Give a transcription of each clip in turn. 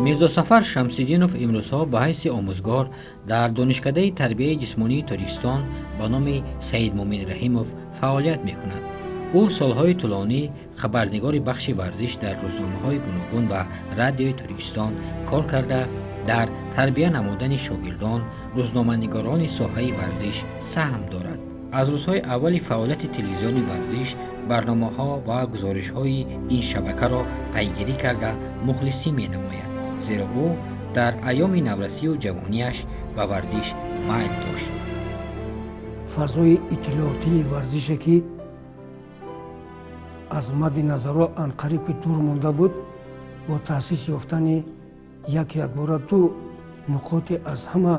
Мирзосафар Шамсиддинов имрӯзҳо ба ҳайси омӯзгор дар Донишкадаи тарбияи ҷисмонии Тоҷикистон ба номи Саидмӯмин Раҳимов фаъолият мекунад. Ӯ солҳои тӯлонӣ хабарнигори бахши варзиш дар рӯзномаҳои гуногун ва радиои Тоҷикистон кор карда, дар тарбия намудани шогирдон, рӯзноманигорони соҳаи варзиш саҳм дорад. Аз рӯзҳои аввали фаъолияти телевизиони варзиш барномаҳо ва гузоришҳои ин шабакаро пайгирӣ карда мухлисӣ менамояд, зеро ӯ дар айёми наврасию ҷавониаш ба варзиш майл дошт. Фазои иттилоотии варзише, ки аз мадди назарҳо анқариб ки дур монда буд, бо таъсис ёфтани як якбора ду нуқоти аз ҳама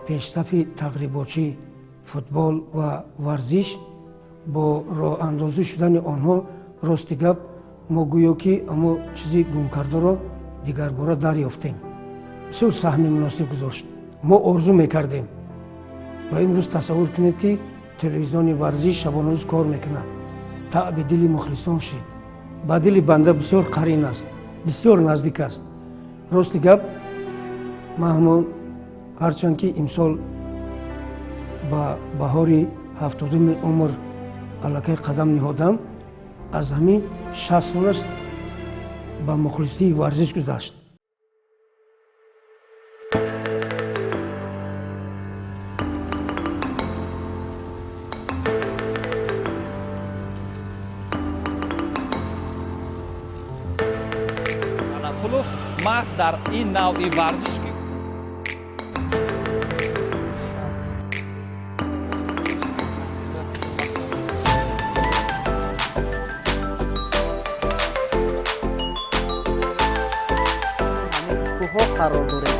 пешсафи тағриботчӣ, футбол ва варзиш, бо роҳандозӣ шудани онҳо, рости гап, мо гӯё ки амо чизи гумкардаро дигарбора дарёфтем. Бисёр саҳми муносиб гузошт. Мо орзу мекардем ва имрӯз тасаввур кунед, ки телевизиони варзиш шабонарӯз кор мекунад. Таъби дили мухлисон шид, ба дили банда бисёр қарин аст, бисёр наздик аст. Рости гап, ман ҳамон ҳарчанд ки имсол ба баҳори 70-уми умр аллакай қадам ниҳодам, аз ҳамин 60 солаш ба мухлисии варзиш гузашт. Анақулов маҳз дар ин навъи варзиш ки кӯҳҳо қарор дорем.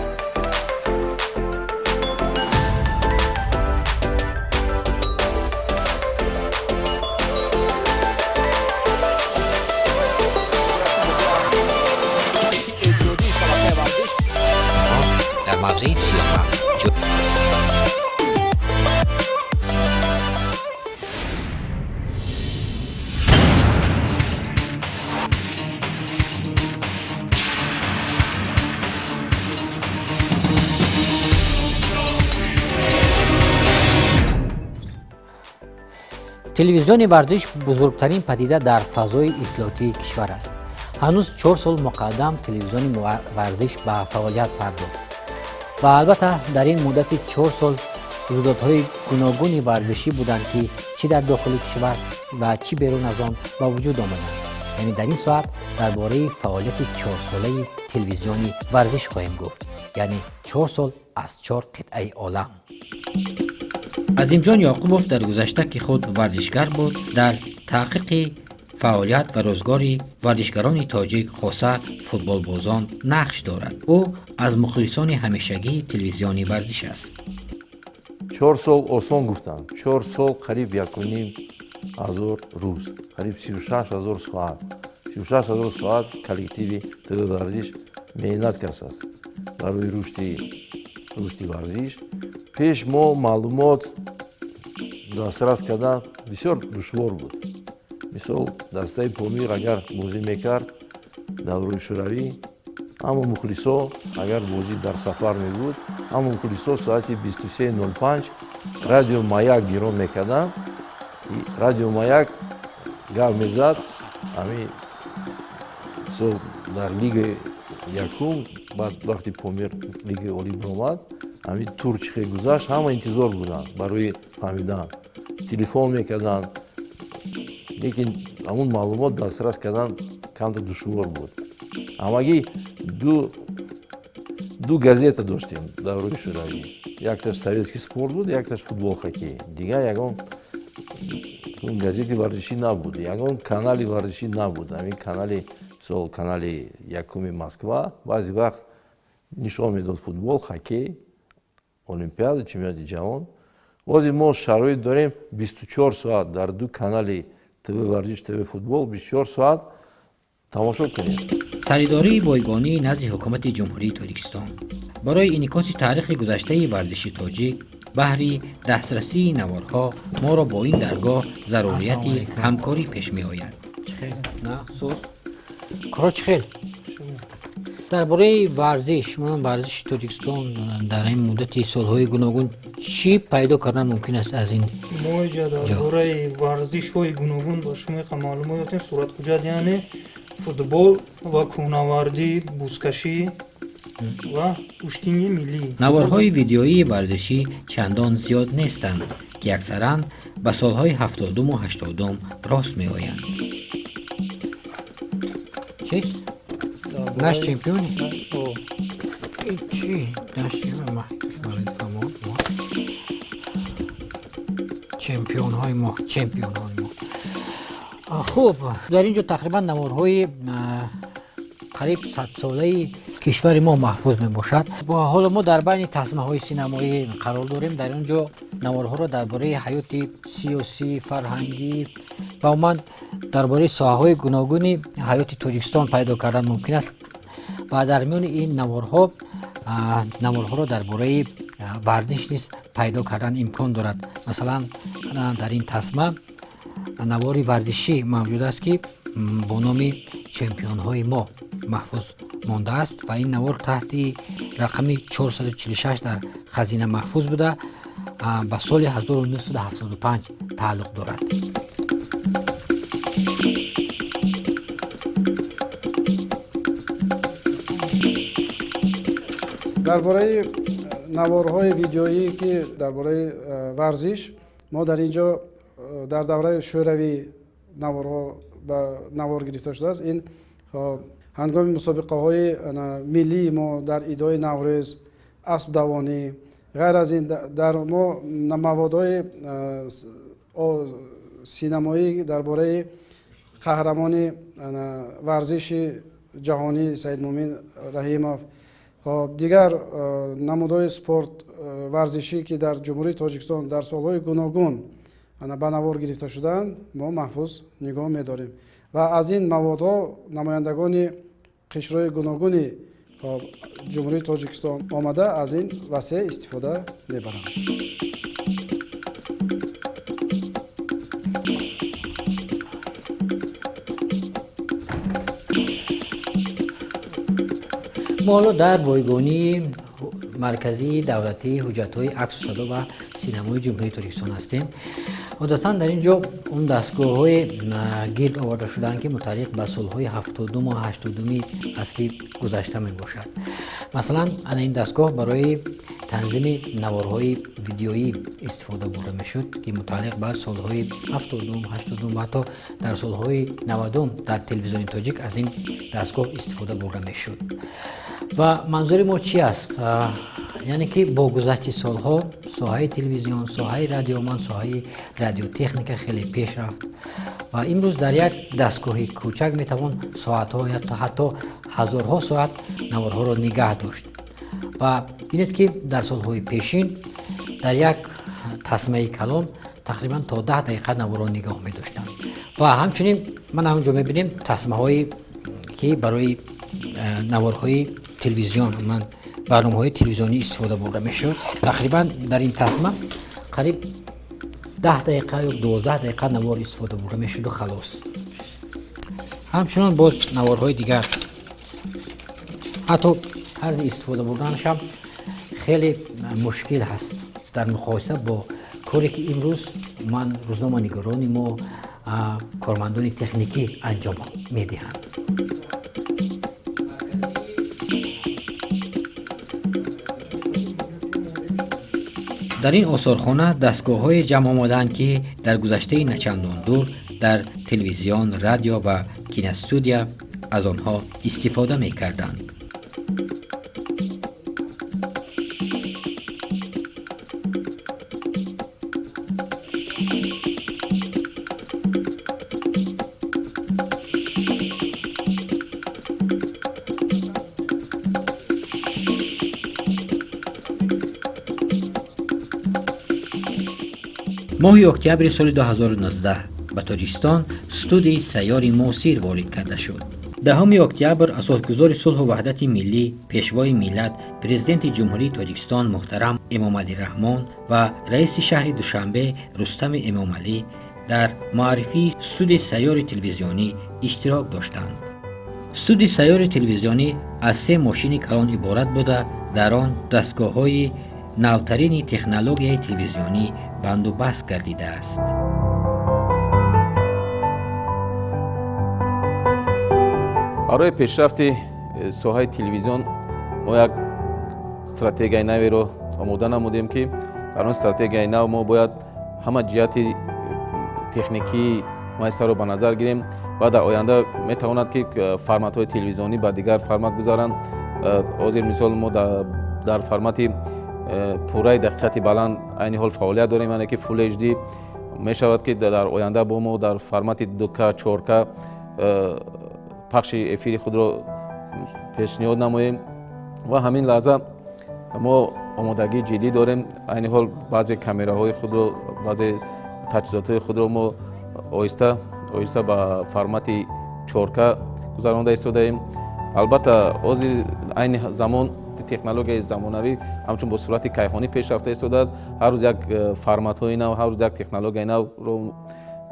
Эҷодии шабакаи варзиш дар мавзеи Сиёҳа. Телевизиони варзиш бузургтарин падида дар фазои иттилоотии кишвар аст. Ҳанӯз 4 сол муқаддам телевизиони варзиш ба фаъолият пардохт ва албатта дар ин муддати 4 сол рӯйдодҳои гуногуни варзишӣ буданд, ки чӣ дар дохили кишвар ва чӣ берун аз он ба вуҷуд омаданд. Яъне дар ин соат дар бораи фаъолияти чорсолаи телевизиони варзиш хоҳем гуфт, яъне 4 сол аз чор қитъаи олам. Азимҷон Ёқубов дар гузашта, ки худ варзишгар буд, дар таҳқиқи фаъолият ва рӯзгори варзишгарони тоҷик, хоса футболбозон, нақш дорад. Ӯ аз мухлисони ҳамешагии телевизиони варзиш аст. 4 сол осон гуфтам. 4 сол қариб 1,5 ҳазор рӯз, қариб 36 000 соат. 36 000 соат коллективи ТВ Варзиш меҳнат кардааст барои рушди варзиш. Пеш мо маълумот дастрас кардан бисёр душвор буд. Мисол, дастаи Помир агар бозӣ мекард даврои шӯравӣ, аммо мухлисо, агар бозӣ дар сафар мебуд, аммо мухлисо соати 23:05 радио Маяк гирон мекарданд. Радио Маяк гап мезад, ами мисол дар лигаи якум, баъд вақти Помир лигаи олӣ баромад, ҳамин тур чӣ хел гузашт, ҳама интизор буданд барои фаҳмидан, телефон мекарданд. Лекин ҳамун маълумот дастрас кардан камтар душвор буд. Ҳамагӣ ду газета доштем даврои шӯравӣ: якташ «Советский спорт» буд, якташ «Футбол», «Хоккей». Дигар ягон газети варзишӣ набуд, ягон канали варзишӣ набуд. Ҳамин канали, мисол, канали якуми Москва баъзе вақт нишон медод футбол, хоккей, олимпиада, чемпионати ҷаҳон. Ҳозир мо шароит дорем, 24 соат дар ду канали ТВ Варзиш, ТВ Футбол 24 соат тамошо кунем. Саридории бойгонии назди ҳукумати Ҷумҳурии Тоҷикистон барои инъикоси таърихи гузаштаи варзиши тоҷик, баҳри дастрасии наворҳо моро бо ин даргоҳ зарурияти ҳамкорӣ пеш меояд. Коро чӣ хел? Дар бораи варзиш, ман варзиши Тоҷикистон дар ин муддати солҳои гуногун чӣ пайдо кардан мумкин аст аз ин? Мо иҷа дар бораи варзишҳои гуногун ба шумо яқа маълумот ёфтем. Суратҳуҷҷат, яъне футбол ва кӯҳнавардӣ, бузкашӣ ва гӯштини миллӣ. Наворҳои видеоии варзишӣ чандон зиёд нестанд, ки аксаран ба солҳои 70-уму 80-ум рост меоянд. Чист? Наш чемпиони? Чи? Наш чемпионҳои мо, чемпионҳои мо. Хуб, дар ин ҷо тақрибан наворҳои қариб 100-солаи кишвари мо маҳфуз мебошад. Ҳоло мо дар байни тасмаҳои синамоӣ қарор дорем. Дар он ҷо наворҳоро дар бораи ҳаёти сиёсӣ, фарҳангӣ ва умуман дар бораи соҳаҳои гуногуни ҳаёти Тоҷикистон пайдо кардан мумкин аст. Ва дар миёни ин наворҳо наворҳоро дар бораи варзиш низ пайдо кардан имкон дорад. Масалан, дар ин тасма навори варзишӣ мавҷуд аст, ки бо номи чемпионҳои мо маҳфуз мондааст ва ин навор таҳти рақами 446 дар хазина маҳфуз буда, ба соли 1975 тааллуқ дорад. Дар бораи наворҳои видеоӣ, ки дар бораи варзиш мо дар ин ҷо дар давраи шӯравӣ наворҳо ба навор гирифта шудааст. Ин ҳангоми мусобиқаҳои миллии мо дар идои Наврӯз, аспдавонӣ, ғайр аз ин дар мо маводҳои синамоӣ дар бораи қаҳрамони варзиши ҷаҳонӣ Саидмӯмин Раҳимов, дигар намудҳои спорт варзишӣ, ки дар Ҷумҳурии Тоҷикистон дар солҳои гуногун ба навор гирифта шудаанд, мо маҳфуз нигоҳ медорем ва аз ин маводҳо намояндагони қишрҳои гуногуни Ҷумҳурии Тоҷикистон омада аз ин васеъ истифода мебаранд. Мо ҳоло дар бойгонии марказии давлатии ҳуҷҷатҳои аксу садо ва синамои Ҷумҳурии Тоҷикистон ҳастем. Одатан дар ин ҷо он дастгоҳҳои гирд оварда шудаанд, ки мутааллиқ ба солҳои 70-уму 80-уми асри гузашта мебошад. Масалан, ана ин дастгоҳ барои танзими наворҳои видеоӣ истифода бурда мешуд, ки мутааллиқ ба солҳои 70-ум, 80-ум ва ҳатто дар солҳои 90-ум дар телевизиони тоҷик аз ин дастгоҳ истифода бурда мешуд. Ва манзури мо чи аст? Яъне ки бо гузашти солҳо соҳаи телевизион, соҳаи радио, ман соҳаи радиотехника хеле пеш рафт ва имрӯз дар як дастгоҳи кӯчак метавон соатҳо ё ҳатто ҳазорҳо соат наворҳоро нигаҳ дошт. Ва бинед, ки дар солҳои пешин дар як тасмаи калон тақрибан то 10 дақиқа наворро нигоҳ медоштанд. Ва ҳамчунин ман ҳамонҷо мебинем тасмаҳое, ки барои наворҳои телевизион, ман барномаҳои телевизионӣ истифода бурда мешуд. Тақрибан дар ин тасма қариб 10 дақиқа ё 12 дақиқа навор истифода бурда мешуду халос. Ҳамчунон боз наворҳои дигар, ҳатто тарзи истифода бурданашам хеле мушкил ҳаст дар муқоиса бо коре, ки имрӯз ман рӯзноманигорони мо, кормандони техникӣ анҷом медиҳанд. Дар ин осорхона дастгоҳҳое ҷамъ омадаанд, ки дар гузаштаи начандон дур дар телевизион, радио ва киностудия аз онҳо истифода мекарданд. Моҳи октябри соли 2019 ба Тоҷикистон студияи сайёри муосир ворид карда шуд. 10 октябр асосгузори сулҳу ваҳдати миллӣ, пешвои миллат, президенти Ҷумҳурии Тоҷикистон муҳтарам Эмомалӣ Раҳмон ва раиси шаҳри Душанбе Рустами Эмомалӣ дар муаррифии студияи сайёри телевизионӣ иштирок доштанд. Студияи сайёри телевизионӣ аз 3 мошини калон иборат буда, дар он дастгоҳҳои навтарини технологияи телевизионӣ бандубаст гардидааст. Барои пешрафти соҳаи телевизион мо як стратегияи наверо омода намудем, ки дар он стратегияи нав мо бояд ҳама ҷиҳати техникии муассисаро ба назар гирем ва дар оянда метавонад, ки форматҳои телевизионӣ ба дигар формат гузаранд. Ҳозир мисол мо дар формати пурраи дақиқати баланд айни ҳол фаъолият дорем, яъне ки Full HD. Мешавад, ки дар оянда бо мо дар формати 2K, 4K пахши эфири худро пешниҳод намоем ва ҳамин лаҳза мо омодагии ҷиддӣ дорем. Айни ҳол баъзе камераҳои худро, баъзе таҷҳизотҳои худро мо оҳиста оҳиста ба формати 4K гузаронда истодаем. Албатта, ҳозир айни замон технологияи замонавӣ ҳамчун бо суръати кайҳонӣ пешрафта истодааст. Ҳар рӯз як форматҳои нав, ҳар рӯз як технологияи навро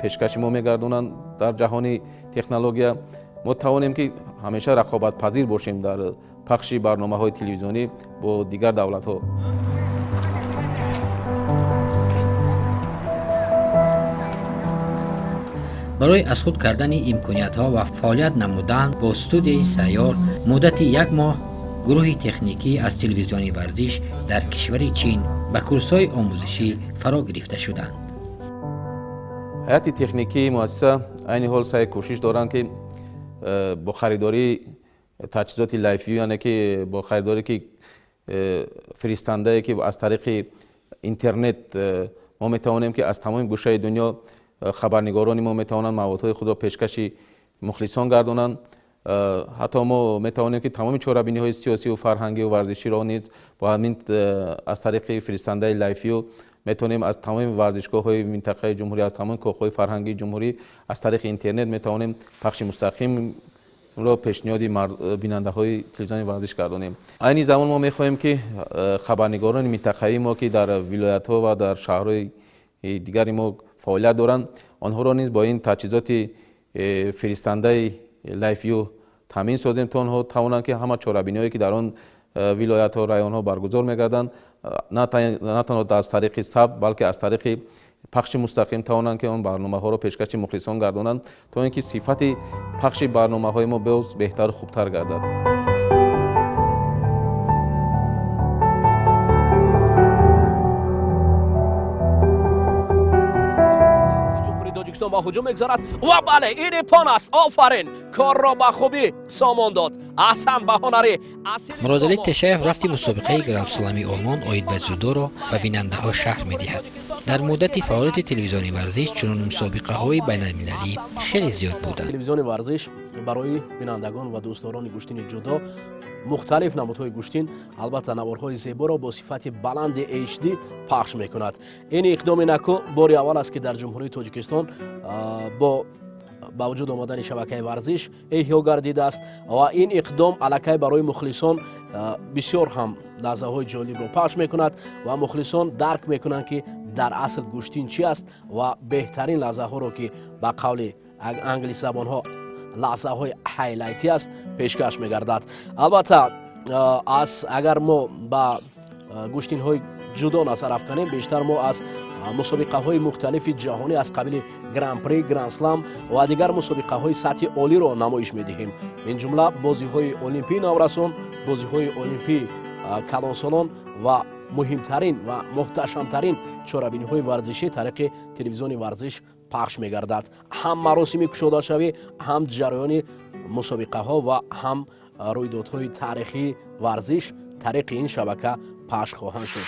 пешкаши мо мегардонанд. Дар ҷаҳони технология мо тавонем, ки ҳамеша рақобатпазир бошем дар пахши барномаҳои телевизионӣ бо дигар давлатҳо. Барои аз худ кардани имкониятҳо ва фаъолият намудан бо студияи сайёр муддати як моҳ гурӯҳи техникӣ аз телевизиони варзиш дар кишвари Чин ба курсҳои омӯзишӣ фаро гирифта шуданд. Ҳайати техникии муассиса айни ҳол саъй кӯшиш доранд, ки бо харидории таҷҳизоти LiveU, яъне ки бо харидорӣ ки фиристандае, ки аз тариқи интернет мо метавонем, ки аз тамоми гӯшаи дунё хабарнигорони мо метавонанд маводҳои худро пешкаши мухлисон гардонанд. Ҳатто мо метавонем, ки тамоми чорабиниҳои сиёсиву фарҳангиву варзиширо низ бо ҳамин аз тариқи фиристандаи LiveU метавонем аз тамоми варзишгоҳҳои минтақаи ҷумҳурӣ, аз тамоми коҳҳои фарҳангии ҷумҳурӣ аз тариқи интернет метавонем пахши мустақимро пешниҳоди бинандаҳои телевизиони варзиш гардонем. Айни замон мо мехоҳем, ки хабарнигорони минтақавии мо, ки дар вилоятҳо ва дар шаҳрҳои дигари мо фаъолият доранд, онҳоро низ бо ин таҷҳизоти фиристандаи LiveU таъмин созем, то онҳо тавонанд, ки ҳама чорабиниҳое, ки дар он вилоятҳо, районҳо баргузор мегарданд, на танҳо аз тариқи сабт, балки аз тариқи пахши мустақим тавонанд, ки он барномаҳоро пешкаши мухлисон гардонанд, то ин ки сифати пахши барномаҳои мо боз беҳтару хубтар гардад. Ба ҳуҷум мегузарад ва бале, ин ипон аст. Офарин, корро ба хубӣ сомон дод. Аҳсан ба ҳунари. Муродалӣ Тешаев рафти мусобиқаи гранд-слами Олмон оид ба ҷудоро ба бинандаҳо шарҳ медиҳад. Дар муддати фаъолияти телевизиони варзиш чунон мусобиқаҳои байналмилалӣ хеле зиёд буданд. Телевизиони варзиш барои бинандагон ва дӯстдорони гӯштини ҷудо мухталиф намудҳои гӯштин, албатта наворҳои зеборо бо сифати баланди HD пахш мекунад. Ин иқдоми наку бори аввал аст, ки дар Ҷумҳурии Тоҷикистон бо ба вуҷуд омадани шабакаи варзиш эҳё гардидааст ва ин иқдом аллакай барои мухлисон бисёр ҳам лаҳзаҳои ҷолибро пахш мекунад ва мухлисон дарк мекунанд, ки дар асл гӯштин чи аст ва беҳтарин лаҳзаҳоро, ки ба қавли англисзабонҳо лаҳзаҳои хайлайтӣ аст, пешкаш мегардад. Албатта, аз агар мо ба гӯштинҳои ҷудо назар афканем, бештар мо аз мусобиқаҳои мухталифи ҷаҳонӣ аз қабили гран-при, гранд-слам ва дигар мусобиқаҳои сатҳи олиро намоиш медиҳем. Мин ҷумла бозиҳои олимпии наврасон, бозиҳои олимпии калонсолон ва муҳимтарин ва муҳташамтарин чорабиниҳои варзишӣ тариқи телевизиони варзиш пахш мегардад. Ҳам маросими кушодашавӣ, ҳам ҷараёни мусобиқаҳо ва ҳам рӯйдодҳои таърихии варзиш тариқи ин шабака пахш хоҳанд шуд.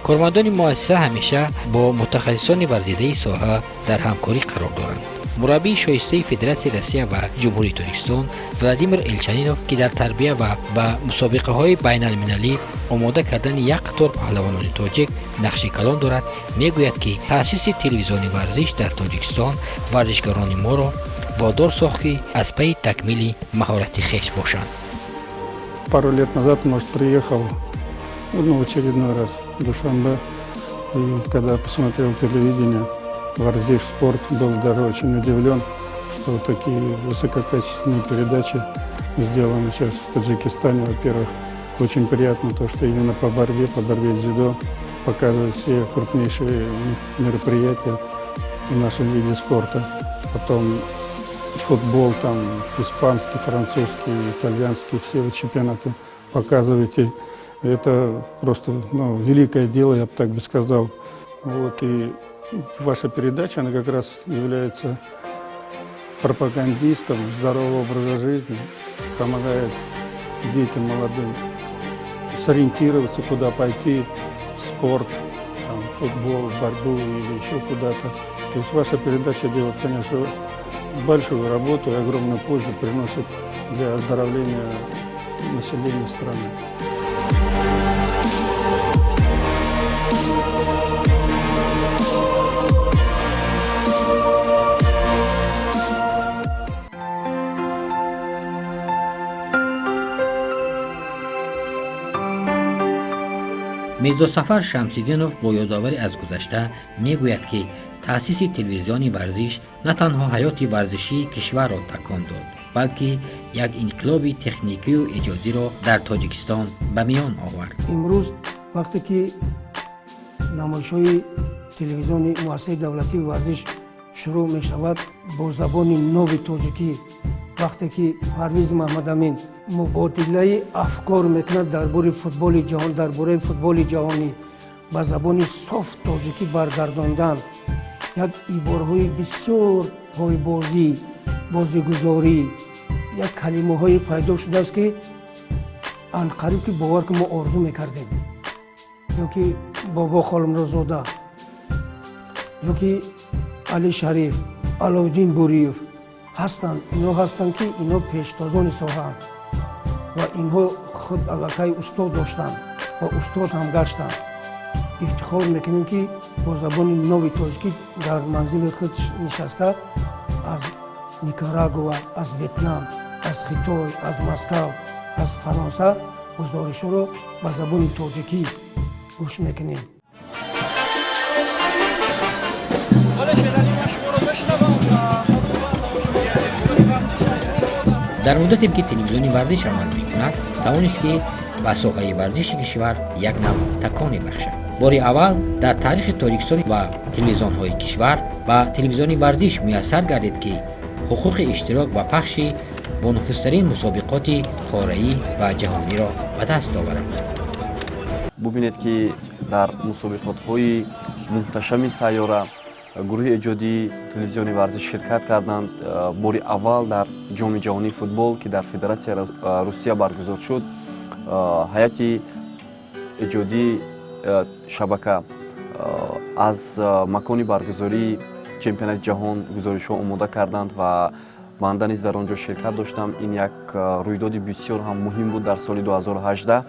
Кормандони муассиса ҳамеша бо мутахассисони варзидаи соҳа дар ҳамкорӣ қарор доранд. Мураббии шоистаи Федератсияи Россия ва Ҷумҳурии Тоҷикистон Владимир Элчанинов, ки дар тарбия ва ба мусобиқаҳои байналмилалӣ омода кардани як қатор паҳлавонони тоҷик нақши калон дорад, мегӯяд, ки таъсиси телевизиони варзиш дар Тоҷикистон варзишгарони моро водор сохт, ки аз пайи такмили маҳорати хеш бошанд. Пару лет назад, может, приехал, ну, в очередной раз в Душанбе, и когда посмотрел телевидение, Варзиш спорт, был даже очень удивлен, что такие высококачественные передачи сделаны сейчас в Таджикистане. Во-первых, очень приятно то, что именно по борьбе дзюдо показывают все крупнейшие мероприятия в нашем виде спорта. Потом футбол, там, испанский, французский, итальянский, все вы чемпионаты показываете. Это просто, ну, великое дело, я бы так бы сказал. Вот, и ваша передача, она как раз является пропагандистом здорового образа жизни, помогает детям молодым сориентироваться, куда пойти, в спорт, там, футбол, борьбу или еще куда-то. То есть ваша передача делает, конечно, большую работу и огромную пользу приносит для оздоровления населения страны. Мирзосафар Шамсиддинов бо ёдоварӣ аз гузашта мегӯяд, ки таъсиси телевизиони варзиш на танҳо ҳаёти варзишии кишварро такон дод, балки як инқилоби техникию эҷодиро дар Тоҷикистон ба миён овард. Имрӯз, вақте ки намоишҳои телевизиони муассисаи давлатии варзиш шурӯъ мешавад бо забони нави тоҷикӣ, вақте ки Парвиз Маҳмадамин мубодилаи афкор мекунад дар бораи футболи ҷаҳон, дар бораи футболи ҷаҳонӣ ба забони соф тоҷикӣ баргардондан, як ибораҳои бисёр пойбозӣ, бозигузорӣ, як калимаҳое пайдо шудааст, ки анқариб ки бовар ки мо орзу мекардем, ё ки Бобо Холмурозода, ё ки Али Шариф, Аловиддин Буриев ҳастанд. Инҳо ҳастанд, ки инҳо пештозони соҳаанд ва инҳо худ аллакай устод доштанд ва устод ҳам гаштанд. Ифтихор мекунем, ки бо забони нави тоҷикӣ дар манзили худ нишаста аз Никарагуа, аз Ветнам, аз Хитой, аз Москав, аз Фаронса гузоришҳоро ба забони тоҷикӣ гӯш мекунем. Дар муддате ки телевизиони варзиш амал мекунад, тавонист, ки ба соҳаи варзиши кишвар як нав таконе бахшад. Бори аввал дар таърихи Тоҷикистон ва телевизионҳои кишвар ба телевизиони варзиш муяссар гардид, ки ҳуқуқи иштирок ва пахши бонуфузтарин мусобиқоти қораӣ ва ҷаҳониро ба даст оварад. Бубинед, ки дар мусобиқотҳои муҳташами сайёра гурӯҳи эҷодии телевизиони варзиш ширкат карданд. Бори аввал дар Ҷоми ҷаҳонии футбол, ки дар Федератсияи Русия баргузор шуд, ҳайати эҷодии шабака аз макони баргузории чемпионати ҷаҳон гузоришҳо омода карданд ва банда низ дар он ҷо ширкат доштам. Ин як рӯйдоди бисёр ҳам муҳим буд дар соли 2018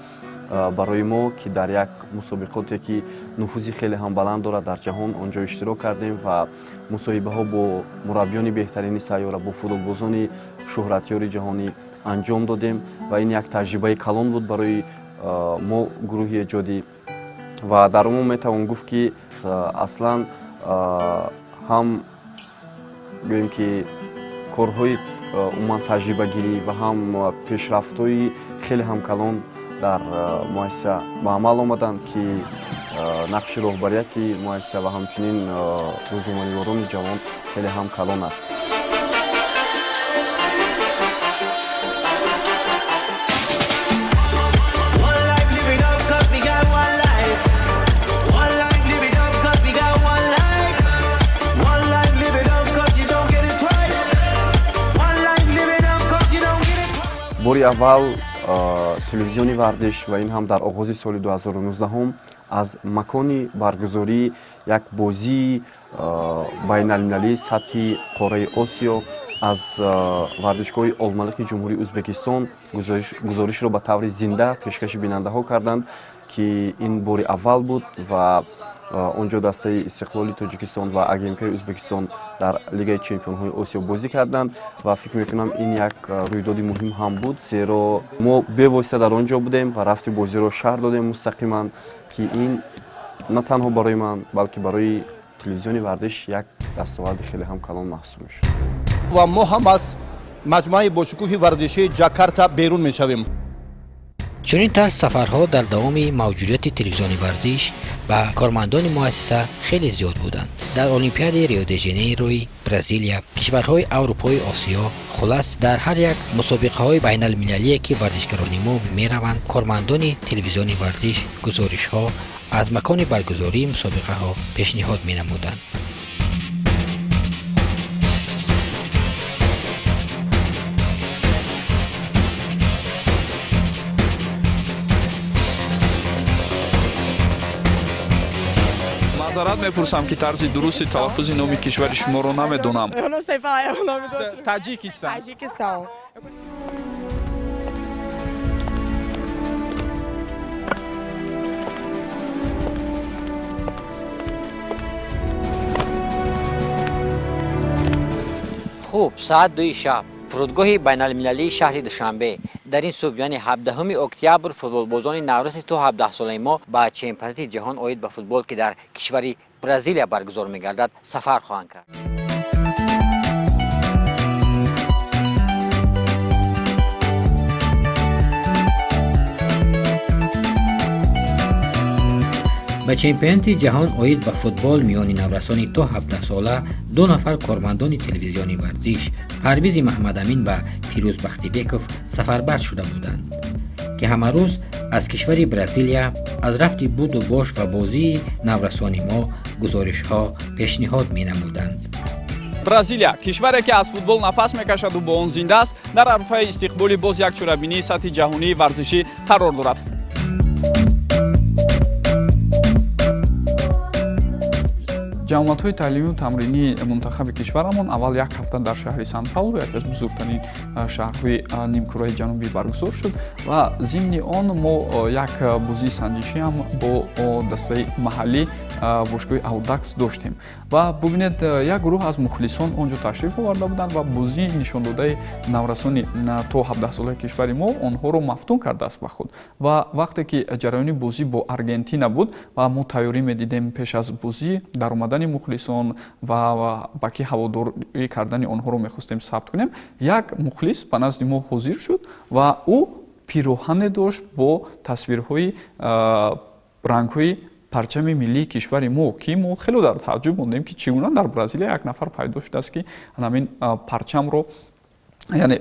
барои мо, ки дар як мусобиқоте, ки нуфузи хеле ҳам баланд дорад дар ҷаҳон, он ҷо иштирок кардем ва мусоҳибаҳо бо мураббиёни беҳтарини сайёра, бо футболбозони шӯҳратёри ҷаҳонӣ анҷом додем ва ин як таҷрибаи калон буд барои мо, гурӯҳи эҷодӣ. Ва дар умум метавон гуфт, ки аслан ҳам гӯем, ки корҳои умуман таҷрибагирӣ ва ҳам пешрафтҳои хеле ҳам калон дар муассиса ба амал омаданд, ки нақши роҳбарияти муассиса ва ҳамчунин рӯзноманигорони ҷавон хеле ҳам калон аст. One life, live it up, 'cause we got one life. One life, live it up, 'cause we got one life. One life, live it up, 'cause you don't get it twice. One life, live it up, 'cause you don't get it twice. Бори аввал телевизиони варзиш, ва ин ҳам дар оғози соли 2019, Аз макони баргузории як бозии байналмилалии сатҳи қораи Осиё, аз варзишгоҳи Олмалиқи Ҷумҳурии Ӯзбекистон гузоришро ба таври зинда пешкаши бинандаҳо карданд, ки ин бори аввал буд ва он ҷо дастаи Истиқлоли Тоҷикистон ва АГМКи Ӯзбекистон дар Лигаи чемпионҳои Осиё бозӣ карданд. Ва фикр мекунам, ин як рӯйдоди муҳим ҳам буд, зеро мо бевосита дар он ҷо будем ва рафти бозиро шарҳ додем мустақиман, ки ин на танҳо барои ман, балки барои телевизиони варзиш як дастоварди хеле ҳам калон маҳсуб мешуд. Ва мо ҳам аз маҷмӯаи бошукӯҳи варзишии Ҷакарта берун мешавем. Чунин тарз сафарҳо дар давоми мавҷудияти телевизиони варзиш ба кормандони муассиса хеле зиёд буданд. Дар Олимпиадаи Рио-де-Жанейрои Бразилия, кишварҳои Аврупои Осиё, хулас, дар ҳар як мусобиқаҳои байналмилалие, ки варзишгарони мо мераванд, кормандони телевизиони варзиш гузоришҳо аз макони баргузории мусобиқаҳо пешниҳод менамуданд. Маъзарат мепурсам, ки тарзи дурусти талаффузи номи кишвари шуморо намедонам. Таҷикистон. Хуб, соат 2 шаб, фурудгоҳи байналмилалии шаҳри Душанбе. Дар ин субҳ, яъне 17 октябр, футболбозони навраси то 17-солаи мо ба чемпионати ҷаҳон оид ба футбол, ки дар кишвари Бразилия баргузор мегардад, сафар хоҳанд кард. Ба чемпионати ҷаҳон оид ба футбол миёни наврасони то 17-сола ду нафар кормандони телевизиони варзиш, Парвизи Маҳмадамин ва Фирӯз Бахтибеков, сафарбар шуда буданд, ки ҳамарӯз аз кишвари Бразилия аз рафти буду бош ва бозии наврасони мо гузоришҳо пешниҳод менамуданд. Бразилия, кишваре, ки аз футбол нафас мекашаду бо он зинда аст, дар арфаи истиқболи боз як чорабинии сатҳи ҷаҳонии варзишӣ қарор дорад. Ҷамоатҳои таълимию тамринии мунтахаби кишварамон аввал як ҳафта дар шаҳри Сан Паулу, яке аз бузургтарин шаҳрҳои нимкураи ҷанубӣ, баргузор шуд ва зимни он мо як бозии санҷишӣ ҳам бо дастаи маҳаллӣ, бошгоҳи Аудакс, доштем. Ва бубинед, як гурӯҳ аз мухлисон он ҷо ташриф оварда буданд ва бозии нишондодаи наврасони то 17-солаи кишвари мо онҳоро мафтун кардааст ба худ. Ва вақте ки ҷараёни бозӣ бо Аргентина буд ва мо тайёрӣ медидем пеш аз бозӣ, даромадани мухлисон ва ба ки ҳаводорӣ кардани онҳоро мехостем сабт кунем, як мухлис ба назди мо ҳозир шуд ва ӯ пироҳане дошт бо тасвирҳои рангҳои парчами миллии кишвари мо, ки мо хеле дар тааҷҷуб мондем, ки чӣ гуна дар Бразилия як нафар пайдо шудааст, ки ҳамин парчамро, яъне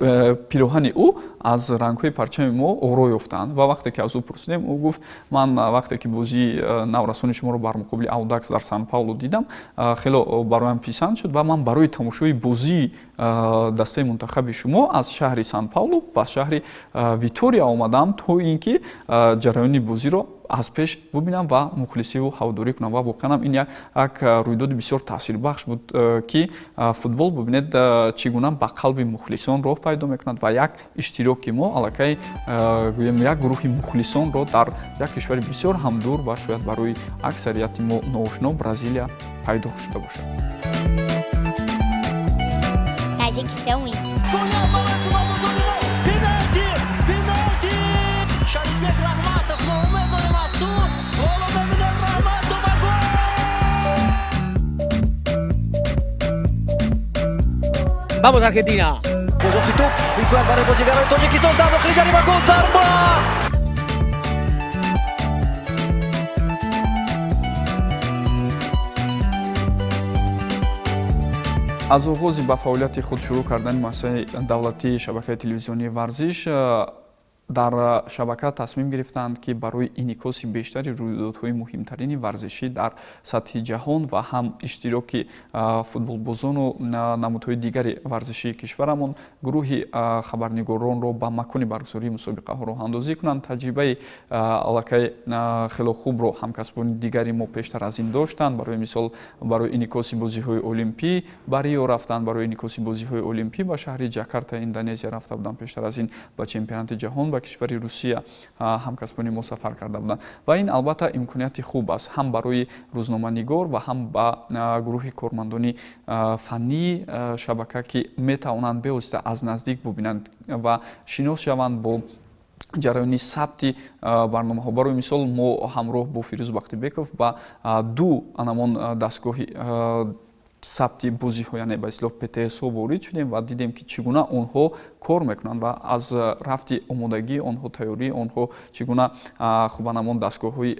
пироҳани ӯ аз рангҳои парчами мо оро ёфтанд. Ва вақте ки аз ӯ пурсидем, ӯ гуфт: ман вақте ки бозии наврасони шуморо бар муқобили Аудакс дар Сан Паулу дидам, хело бароям писанд шуд ва ман барои тамошои бозии дастаи мунтахаби шумо аз шаҳри Сан Паулу ба шаҳри Витория омадам, то ин ки ҷараёни бозиро аз пеш бубинам ва мухлисиву ҳаводорӣ кунам. Ва воқеан ин як рӯйдоди бисёр таъсирбахш буд, ки футбол, бубинед, чӣ гуна ба қалби мухлисон роҳ пайдо мекунад ва як иштироки мо аллакай, гӯем, як гурӯҳи мухлисонро дар як кишвари бисёр ҳам дур ва шояд барои аксарияти мо ноошно, Бразилия, пайдо шуда бошад. Таҷикистон. Шарифбек Раҳматов, мо умед дорем аз ту. Ҳоло мебинем Раҳматова, гол! Vamos, Argentina. Бозёфти тӯп имконият барои бозигарони Тоҷикистон дар дохили ҷаримагоҳ, зарба! Аз оғози ба фаъолияти худ шурӯъ кардани муассисаи давлатии шабакаи телевизионии варзиш Дар шабака тасмим гирифтанд, ки барои инъикоси бештари рӯйдодҳои муҳимтарини варзишӣ дар сатҳи ҷаҳон ва ҳам иштироки футболбозону намудҳои дигари варзишии кишварамон гурӯҳи хабарнигоронро ба макони баргузории мусобиқаҳо роҳандозӣ кунанд. Таҷрибаи аллакай хело хубро ҳамкасбони дигари мо пештар аз ин доштанд. Барои мисол, барои инъикоси бозиҳои олимпӣ ба Рио рафтанд, барои инъикоси бозиҳои олимпӣ ба шаҳри Ҷакарта, Индонезия рафта буданд. Пештар аз ин ба чемпионати ҷаҳон ба кишвари Русия ҳамкасбони мо сафар карда буданд. Ва ин албатта имконияти хуб аст ҳам барои рӯзноманигор ва ҳам ба гурӯҳи кормандони фаннии шабака, ки метавонанд бевосита аз наздик бубинанд ва шинос шаванд бо ҷараёни сабти барномаҳо. Барои мисол, мо ҳамроҳ бо Фирӯз Бахтибеков ба ду анамон дастгоҳи сабти бозиҳо, яъне ба истилоҳ ПТСҳо ворид шудем ва дидем, ки чӣ гуна онҳо кор мекунанд ва аз рафти омодагии онҳо, тайёрии онҳо, чӣ гуна хуб анамон дастгоҳҳои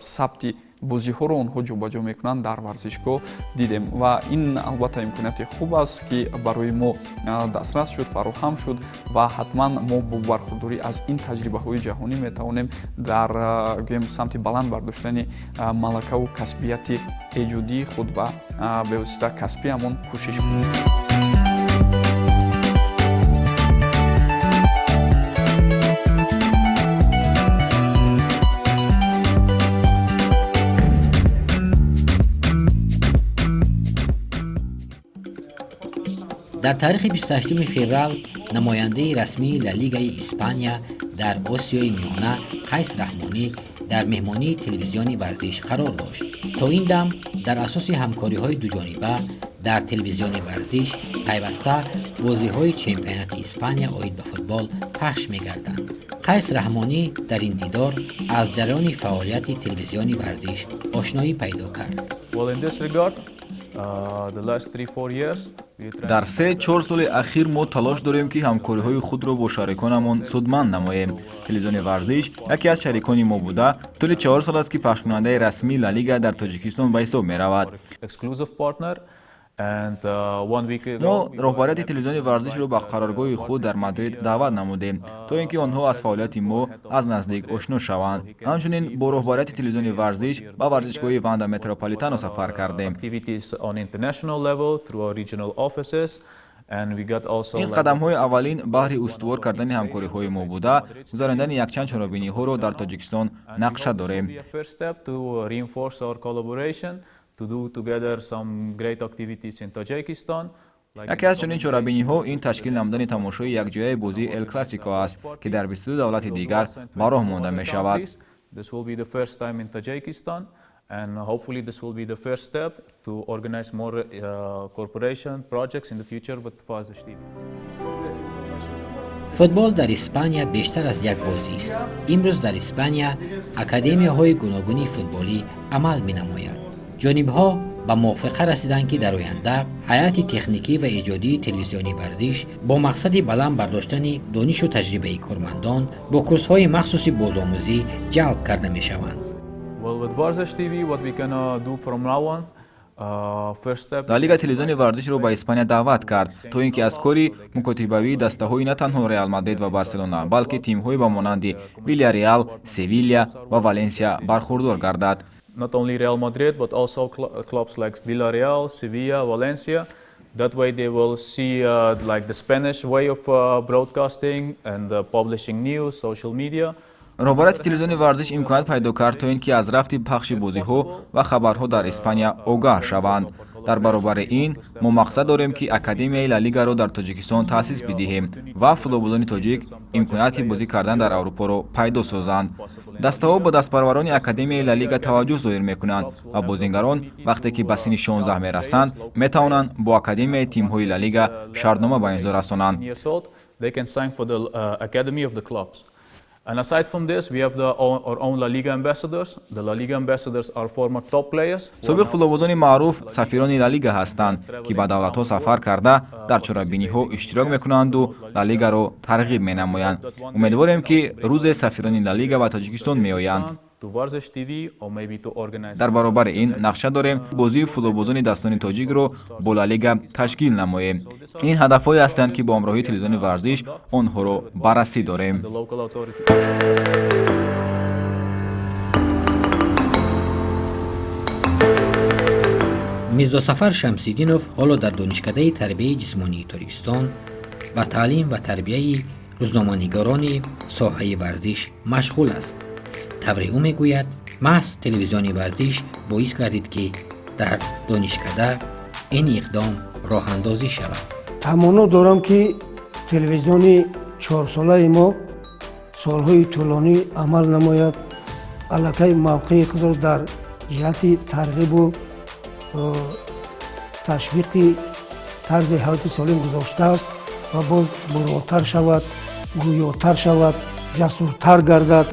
сабти бозиҳоро онҳо ҷобаҷо мекунанд дар варзишгоҳ дидем. Ва ин албатта имконияти хуб аст, ки барои мо дастрас шуд, фароҳам шуд ва ҳатман мо бо бархурдорӣ аз ин таҷрибаҳои ҷаҳонӣ метавонем дар, гӯем, самти баланд бардоштани малакаву касбияти эҷодии худ ва бевосита касбиамон кӯшиш кунем. Дар таърихи 28 феврал намояндаи расмии Ла Лигаи Испания дар Осиёи Миёна Қайс Раҳмонӣ дар меҳмонии телевизиони варзиш қарор дошт. То ин дам дар асоси ҳамкориҳои дуҷониба дар телевизиони варзиш пайваста бозиҳои чемпионати Испания оид ба футбол пахш мегарданд. Қайс Раҳмонӣ дар ин дидор аз ҷараёни фаъолияти телевизиони варзиш ошноӣ пайдо кард. Дар 3-4 соли ахир мо талош дорем, ки ҳамкориҳои худро бо шариконамон судманд намоем. Телевизиони варзиш яке аз шарикони мо буда, тӯли 4 сол аст, ки пахшкунандаи расмии Ла Лига дар Тоҷикистон ба ҳисоб меравад. Мо роҳбарияти телевизиони варзишро ба қароргоҳи худ дар Мадрид даъват намудем, то ин ки онҳо аз фаъолияти мо аз наздик ошно шаванд. Ҳамчунин бо роҳбарияти телевизиони варзиш ба варзишгоҳи Ванда Метрополитано сафар кардем. Ин қадамҳои аввалин баҳри устувор кардани ҳамкориҳои мо буда, гузаронидани якчанд чорабиниҳоро дар Тоҷикистон нақша дорем. To do together some great activities in Tajikistan. Яке аз чунин чорабиниҳо ин ташкил намудани тамошои якҷояи бозии Эл Классико аст, ки дар 22 давлати дигар ба роҳ монда мешавад. This will be the first time in Tajikistan, and hopefully this will be the first step to organize more cooperation projects in the future with Varzish TV. Футбол дар Испания бештар аз як бозист. Имрӯз дар Испания академияҳои гуногуни футболӣ амал менамояд. Ҷонибҳо ба мувофиқа расиданд, ки дар оянда ҳайати техникӣ ва эҷодии телевизиони варзиш бо мақсади баланд бардоштани донишу таҷрибаи кормандон бо курсҳои махсуси бозомӯзӣ ҷалб карда мешаванд. Well, with Varzish TV, what we can do from now on, Ла Лига телевизиони варзишро ба Испания даъват кард, то ин ки аз кори мукотибавии дастаҳои на танҳо Реал Мадрид ва Барселона, балки тимҳои ба монанди Вильяреал, Севиля ва Валенсия бархурдор гардад. Not only Real Madrid, but also clubs like Villarreal, Sevilla, Valencia. That way they will see like the Spanish way of broadcasting and publishing news, social media. Роҳбарияти телевизиони варзиш имконият пайдо кард, то ин ки аз рафти пахши бозиҳо ва хабарҳо дар Испания огаҳ шаванд. Дар баробари ин мо мақсад дорем, ки академияи Ла Лигаро дар Тоҷикистон таъсис бидиҳем ва футболбозони тоҷик имконияти бозӣ кардан дар Аврупоро пайдо созанд. Дастаҳо ба дастпарварони академияи Ла Лига таваҷҷӯҳ зоҳир мекунанд ва бозингарон вақте ки ба синни 16 мерасанд, метавонанд бо академияи тимҳои Ла Лига шартнома ба имзо расонанд. They can sign for the academy of the clubs. And aside from this, we have our own La Liga ambassadors. The La Liga ambassadors are former top players. Собиқ футболбозони маъруф сафирони Ла Лига ҳастанд, ки ба давлатҳо сафар карда, дар чорабиниҳо иштирок мекунанду Ла Лигаро тарғиб менамоянд. Умедворем, ки рӯзе сафирони Ла Лига ба Тоҷикистон меоянд. to Varzish TV or maybe to organize. Дар баробари ин нақша дорем бозии футболбозони дастони тоҷикро бо Ла Лига ташкил намоем. Ин ҳадафҳое ҳастанд, ки бо ҳамроҳии телевизиони варзиш онҳоро баррасӣ дорем. The local authority. Мирзосафар Шамсиддинов ҳоло дар Донишкадаи тарбияи ҷисмонии Тоҷикистон ба таълим ва тарбияи рӯзноманигорони соҳаи варзиш машғул аст. Тавре ӯ мегӯяд, маҳз телевизиони варзиш боис гардид, ки дар донишкада ин иқдом роҳандозӣ шавад. Таманно дорам, ки телевизиони чорсолаи мо солҳои тӯлонӣ амал намояд, аллакай мавқеи худро дар ҷиҳати тарғибу ташвиқи тарзи ҳаёти солим гузоштааст ва боз буротар шавад, гӯётар шавад, ҷасуртар гардад.